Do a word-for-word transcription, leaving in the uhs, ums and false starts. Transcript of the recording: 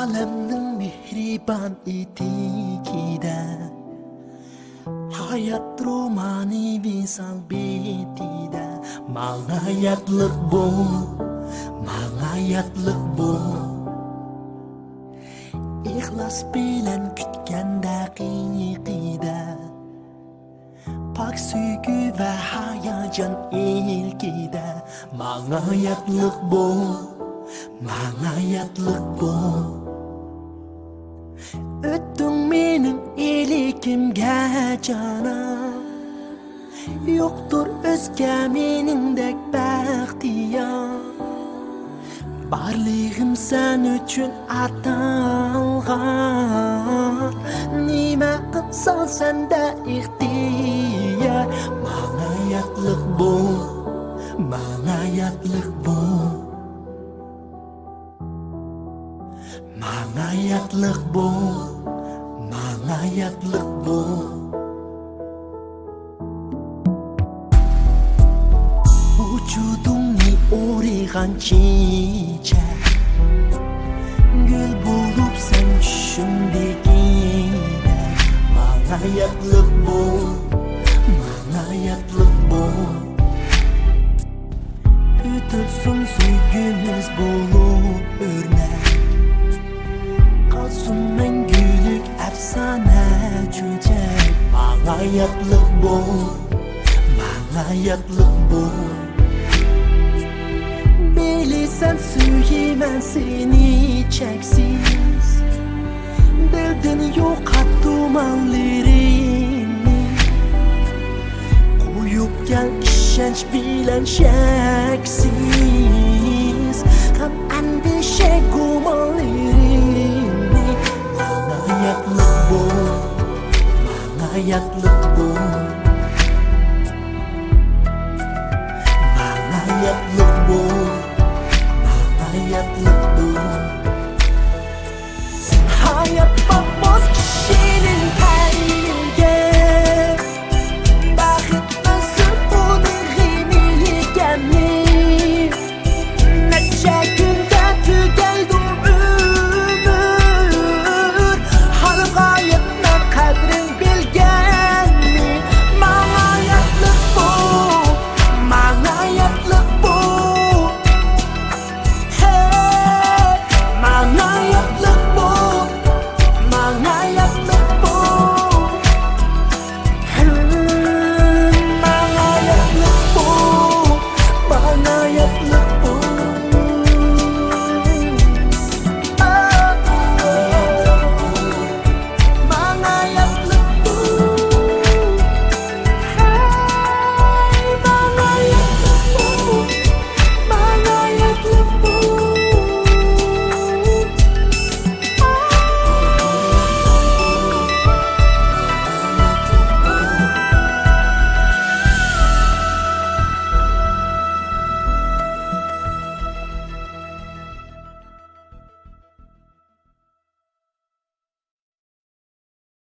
ئالەمنىڭ مېھرىبان ئېتىكىدە، ھايات رومانى ۋىسال بېتىدە، ماڭا ياتلىق بول، ماڭا ياتلىق بول. ئىخلاس بىلەن كۈتكەن دەقىقىدە، پاك سۆيگۈ ۋە ھاياجان ئىلكىدە، ماڭا ياتلىق بول، ماڭا ياتلىق بول. ئۆتتۈڭ مېنىڭ ئىلكىمگە جانان، يوقتۇر ئۆزگە مېنىڭدەك بەختىيار. بارلىقىم سەن ئۈچۈن ئاتالغان، نېمە قىلساڭ سەندە ئىختىيار. ماڭا ياتلىق بول، ماڭا ياتلىق بول. ماڭا ياتلىق بول، ماڭا ياتلىق بول. ۋۇجۇدۇمنى ئورىغان چېچەك، گۈل بولۇپ سەن چۈشۈمدىكىدەك. ماڭا ياتلىق بول، ماڭا ياتلىق بول. ئۆتۈلسۇن سۆيگۈمىز بولۇپ ئۆرنەك، قالسۇن مەڭگۈلۈك ئەپسانە چۆچەك. ماڭا ياتلىق بول، ماڭا ياتلىق بول. بىلىسەن سۆيىمەن سېنى چەكسىز، دىلدىن يوقات گۇمانلىرىمنى. قويۇپ كەل ئىشەنچ بىلەن شەكسىز، غەم ئەندىشە گۇمانلىرىمنى. ماڭا ياتلىق بول، ماڭا ياتلىق